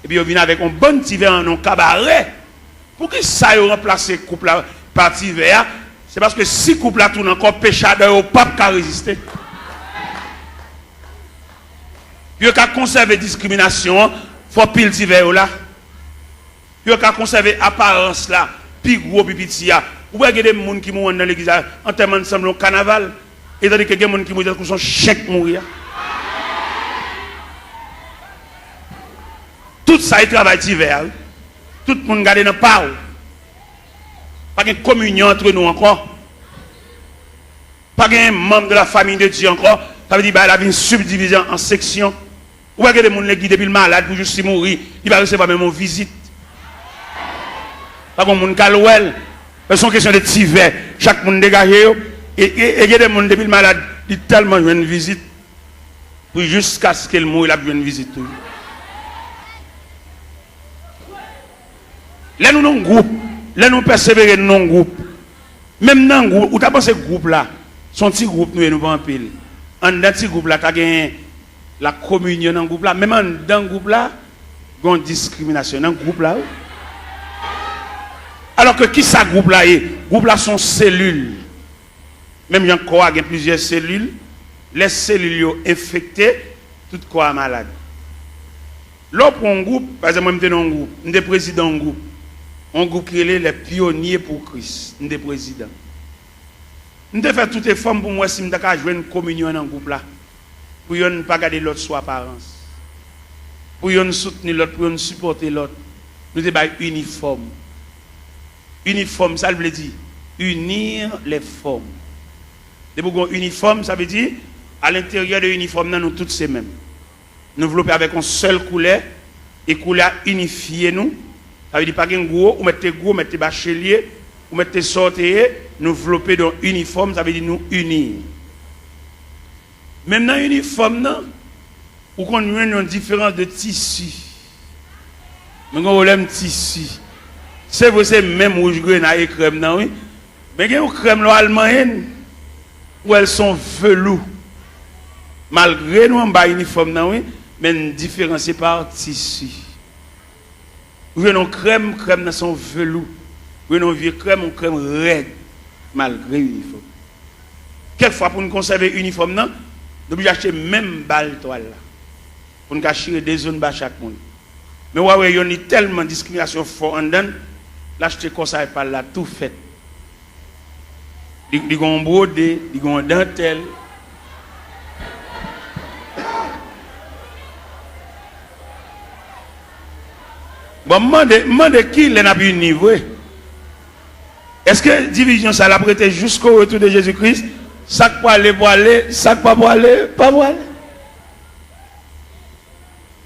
epi yo vin avèk yon bann ti vè an yon kabarè. Poukisa yo ranplase koup la pa ti vè a? Se paske si koup la tounen ankò, peche adan yo p ap ka reziste. Pou yo ka konsève diskriminasyon an, fò pil ti vè yo la. Pou yo ka konsève aparans la, pi gwo, pi piti a. Ou wè gen de moun ki mouri anndan legliz la, antèman l sanble yon kanaval. Etandike gen moun ki mouri tankou se yon chen k mouri a. Tout sa e travay ti vè a, wi. Tout moun gade nan pa w. Pa gen kominyon antre nou ankò. Pa gen manm de la famille de Dieu ankò. Sa vle di bagay la vin sibdivize an, an seksyon. Ou wè gen de moun legliz depi l malad pou jis li mouri, li pa resevwa menm yon vizit. Pa gen moun k al wè l. Men se yon kesyon de ti vè. Chak moun degaje yo. E, e, e gen de moun depi l malad, li tèlman jwenn vizit. Pou jiskaske l mouri, l ap jwenn vizit toujou. Lè nou nan yon gwoup, lè nou pèsevere, nou nan yon gwoup. Menm nan gwoup, ou ta panse gwoup la, se yon ti gwoup nou ye, nou pa anpil. Anndan ti gwoup la, ta gen lakominyon nan gwoup la. Menm anndan gwoup la, gen yon diskriminasyon nan gwoup la, wi. Alò ke kisa gwoup la ye? Gwoup la se yon selil. Menm jan kò a gen plizyè selil, lè selil yo enfekte, tout kò a malad. Lè w pran yon gwoup, pa egzanp, mwen m te nan yon gwoup, m te prezidan yon gwoup, yon gwoup ki rele Les Pionniers pour Christ, m te prezidan. M te fè tout efò m pou m wè si m ta ka jwenn kominyon an nan gwoup la, pou yonn pa gade lòt sou aparans, pou yonn soutni lòt, pou yonn sipòte lòt. Nou te bay inifòm. Inifòm, sa l vle di? Unir les formes. Depi w gen yon inifòm, sa vle di, alenteryè de inifòm nan, nou tout se menm. Nou vlope avèk yon sèl koulè, e koulè a inifye nou. Sa vle di pa gen gwo, ou mèt te gwo, ou mèt te bachelye, ou mèt te sa w te ye, nou vlope de yon inifòm, sa vle di nou ini. Menm nan inifòm nan, ou konn jwenn yon diferans de tisi. Mwen gen yon pwoblèm tisi. Se vre, se menm wouj grena e krèm nan, wi. Men gen yon krèm lè w al manyen l, ou wè l se yon velou. Malgre nou anba inifòm nan, wi, men n diferansye pa tisi. Ou jwenn yon krèm, krèm nan se yon velou. Ou jwenn yon vye krèm, yon krèm rèd, malgre inifòm. Kèk fwa, pou n konsève inifòm nan, nou oblije achte menm bal twal la, pou n ka chire de zo anba chak moun. Men w a wè yonn, li tèlman diskriminasyon fò anndan l, l achte kò sa e pa l la tou fèt. Li, li gen yon bwode, li gen yon dantèl. Bon, m mande, m mande kilè n ap ini vre? Èske divizyon sa l ap rete jusqu'au retour de Jésus-Christ? Sa k prale, prale, sa k pa prale, pa prale.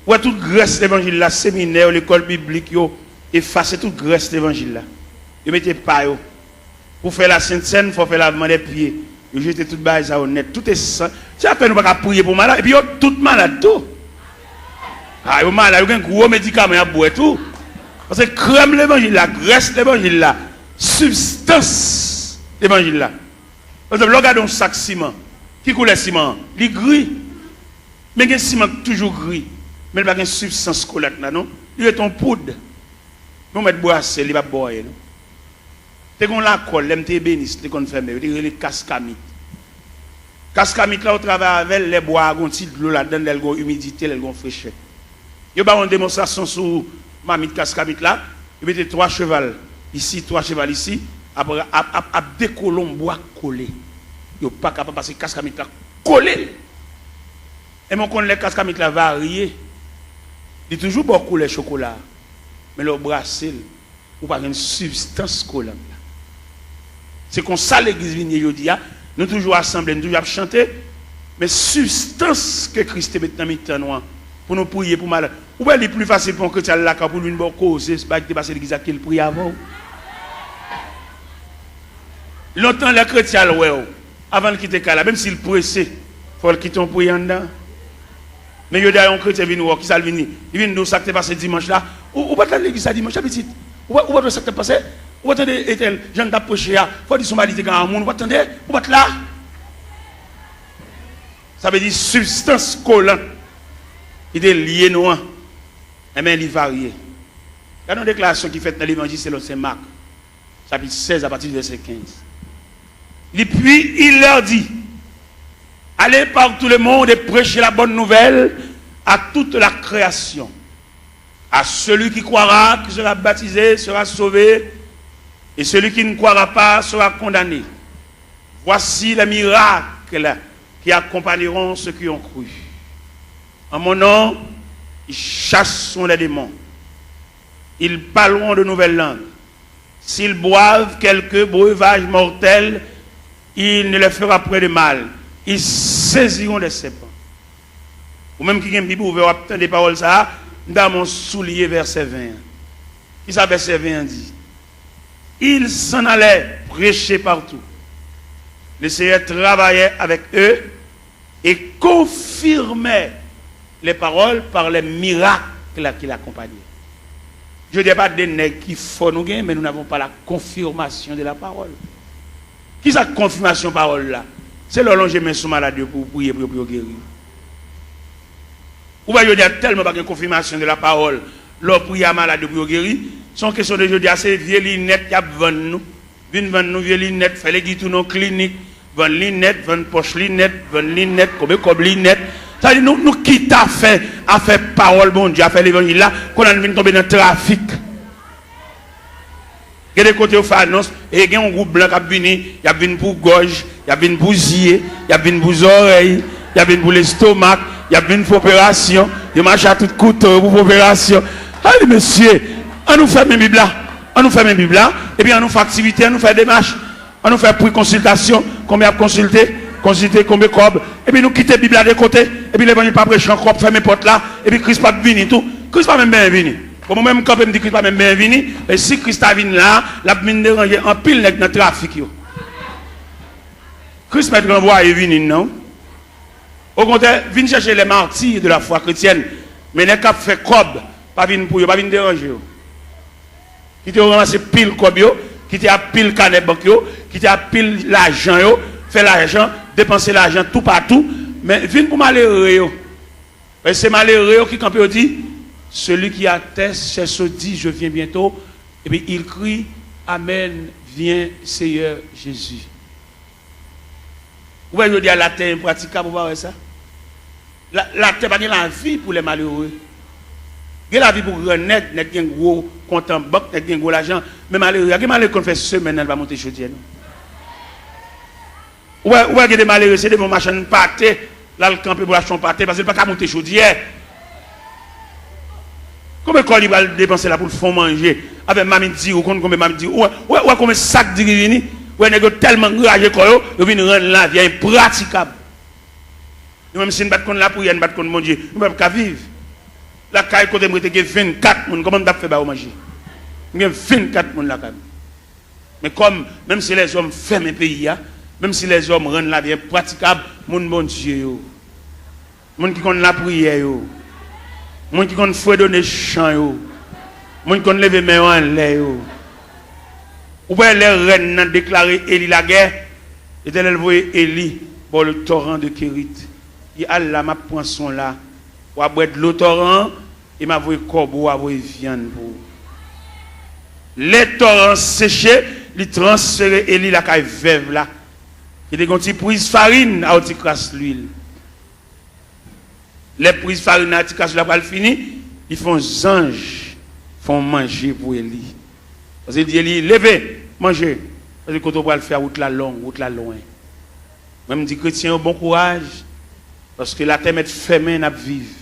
Ou wè tout grès levanjil la, seminè yo, lekòl biblik yo, efase tout grès levanjil la. Yo mete pa yo. Pou fè la Sent Sèn, fò fè lavman dè pye. Yo jete tout bagay sa yo nèt. Tout esan-, se apèn ou pa ka priye pou malad. Epi yo tout malad tou. A, yo malad, yo gen gwo medikaman y ap bwè tou. Paske krèm levanjil la, grès levanjil la, sibstans levanjil la. Pa egzanp, lè w gade yon sak siman, ki koulè siman an? Li gri. Men gen siman k toujou gri, men li pa gen sibstans kolat la non. Li ret yon poud. Men w mèt brase l, li p ap ba w anyen non. Te gen yon lakòl, lè m te ebenis, li te konn fèmen, yo te rele kaskamit. Kaskamit la, ou travay avè l lè bwa a gen yon ti dlo ladan l, lè l gen yon imidite, lè l gen yon frechè. Yo ba w yon demonstrasyon sou mamit kaskamit la, yo mete twa cheval isi, twa cheval isi, ap, ap, ap, ap dekole yon bwa kole. Yo pa kapab pase kaskamit la kole l. Enben, w konn lè kaskamit la varye, li toujou ba w koulè chokola a, men lè w brase l, ou pa jwenn sibstans kolan la. Se konsa legliz vin ye jodi a. Nou toujou asanble, nou toujou ap chante, men sibstans ke Kris te met nan mitan nou an, pou nou priye pou malad. Ou wè li pli fasil pou yon kretyen al lakay ou pou l vin ba w koze bagay ki te pase legliz la ke l priye avè w. Lontan lè kretyen al wè w, avan l kite kay la, menm si l prese, fò l kite yon priye anndan. Men jodi a yon kretyen vin wè w, kisa l vin di? Li vin di w sa k te pase dimanch la. Ou, ou pa t la legliz la dimanch la, pitit? Ou pa, ou pa t wè sa k t ap pase? Ou pa tande entèl jan l t ap preche a? Fò w di se yon bagay li te gen a moun, ou pa t tande? Ou pa t la? Sa vle di sibstans kolan ki te lye nou an, enben, li varye. Gade yon deklarasyon ki fèt nan Levanjil selon Sen Mak, chapit sèz, apati di vèsè kenz. Li, puis il leur dit, allez par tout le monde et prêchez la bonne nouvelle à toute la création. À celui qui croira, qui sera baptisé, sera sauvé, et celui qui ne croira pas sera condamné. Voici les miracles qui accompagneront ceux qui ont cru. En mon nom, ils chasseront les démons. Ils parleront de nouvelles langues. S'ils boivent quelque breuvage mortel, il ne leur fera point de mal. Ils saisiront des serpents. Ou menm ki gen Bib ouvè, w ap tande pawòl sa a, m ta renmen w souliye vèsè ven an. Kisa vèsè ven an di? Ils s'en allaient prêcher partout. Le Seigneur travaillait avec eux et confirmait les paroles par les miracles qui l'accompagnaient. Jodi a pa de nèg ki fò nou gen, men nous n'avons pas la confirmation de la parole. Kisa konfimasyon pawòl la? Se lè w lonje men sou malad yo pou w priye pou yo, pou yo geri. Ou wè jodi a tèlman pa gen konfimasyon de la pawòl, lè w priye a malad yo pou yo geri, se yon kesyon de jodi a se vye linèt y ap vann nou. Vin vann nou vye linèt, fè legi tounen yon klinik, vann linèt, vann pòch linèt, vann linèt, konbe kòb linèt. Sa vle di nou, nou kite afè, afè pawòl Bondye, afè levanjil la, kounye a nou vin tonbe nan trafik. Gen de kote yo fè anons, e gen yon gwoup blan k ap vini, y ap vin pou gòj, y ap vin pou zye, y ap vin pou zòrèy, y ap vin pou lestomak, y ap vin fè operasyon, yo mache a tout kouto yo pou fè operasyon. Ay, mesye, an nou fèmen Bib la, an nou fèmen Bib la, epi an nou fè aktivite, an nou fè demach, an nou fè pri konsiltasyon, konbyen y ap konsilte, konsilte konbyen kòb, epi nou kite Bib la de kote, epi levanjil pa preche ankò, ap fèmen pòt la, epi Kris p ap vini tou. Kris pa menm benyen vini. Bon, mwen menm, m kanpe, m di Kris pa menm benyen vini. E si Kris ta vin la, l ap vin deranje anpil nèg nan trafik yo. Kris mèt ranvwaye vini n nan. Okontrè, vin chèche les martyrs de la foi chrétienne. Men nèg k ap fè kòb, pa vin pou yo, pa vin deranje yo. Kite yo ranmase pil kòb yo, kite y ap pil kanè bank yo, kite y ap pil lajan yo, fè lajan, depanse lajan toupatou, men vin pou malere yo. Paske se malere yo ki kanpe yo di, celui qui atteste, cherche, dit, je viens bientôt, epi il crie, Amen, viens Seigneur Jésus. Ou wè jodi a latè enpratikab, ou pa wè sa? La, latè pa gen lavi pou lè malere. Gen lavi pou gran nèg, nèg gen gwo kont an bank, nèg gen gwo lajan, men malere a, gen malere ki konn fè semèn nan li pa monte chodyè non. Ou wè, ou wè gen de malere, se devan yon machann pate, l al kanpe pou l achte yon pate, paske l pa ka monte chodyè. Konbyen kòb li pral depanse la pou l fè yon manje? Avèk mamit diri, ou konn konbyen mamit diri? Ou wè, ou wè, ou wè konbyen sak diri vini? Ou wè nèg yo tèlman anraje kò yo, yo vin rann lavi a enpratikab. Nou menm si n pa t konn lapriyè, n pa t konn Bondye, nou pa t ap ka viv. Lakay kote m rete gen vennkat moun, kòman m t ap fè ba yo manje? M gen vennkat moun lakay mwen. Men kòm, menm si lèzòm fèmen peyi a, menm si lèzòm rann lavi enpratikab, moun Bondye yo, moun ki konn lapriyè yo, moun ki konn fredone chan yo, moun ki konn leve men yo anlè yo. Ou wè lè rèn nan deklare Eli lagè, Letènèl voye Eli bò le toran de Kerit. Li al la, m ap pran swen w la. W a bwè dlo toran an, e m a voye kòbo, w a voye vyann pou ou. Lè toran an seche, li transfere Eli lakay vèv la, ki te gen yon ti priz farin a yon ti kras lwil. Lè priz farin nan ti kras la pral fini, li fè yon zanj fè yon manje pou Eli. Paske li di Eli, leve, manje, paske kote w pral fè a, wout la long, wout la lwen. Mwen, m di kretyen yo bon kouraj, paske latè mèt fèmen, n ap viv.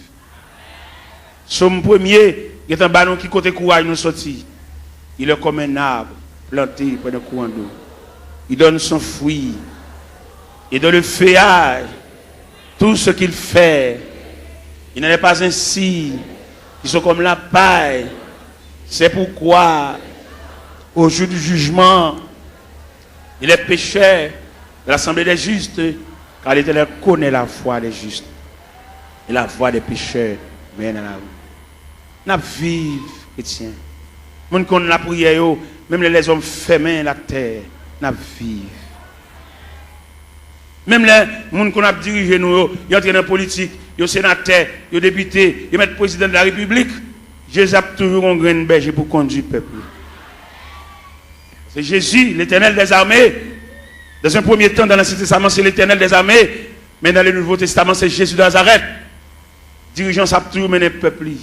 Sòm premye gentan ba nou ki kote kouraj nou soti. Il est comme un arbre planté près d'un courant d'eau. Il donne son fruit. Et dans le feuillage, tout ce qu'il fait, il n'en est pas ainsi. Ils sont comme la paille. C'est pourquoi, au jour du jugement, il est pécheur de l'assemblée des justes, car l'Éternel connaît la voie des justes, et la voie des pécheurs mène à la ruine. N ap viv, kretyen. Moun ki konn lapriyè yo, menm lè lèzòm fèmen latè, n ap viv. Menm lè moun konn ap dirije nou yo, yo antre nan politik, yo senatè, yo depite, yo mèt prezidan de la repiblik, Jezi ap toujou gon grenn bèje pou kondui pèp li. Se Jezi, Letènèl dèzame. Dans un premier temps, dans l'Ancien Testament, se Letènèl dèzame. Men dans le Nouveau Testament, se Jezi de Nazarèt. Dirijan sa ap toujou mennen pèp li.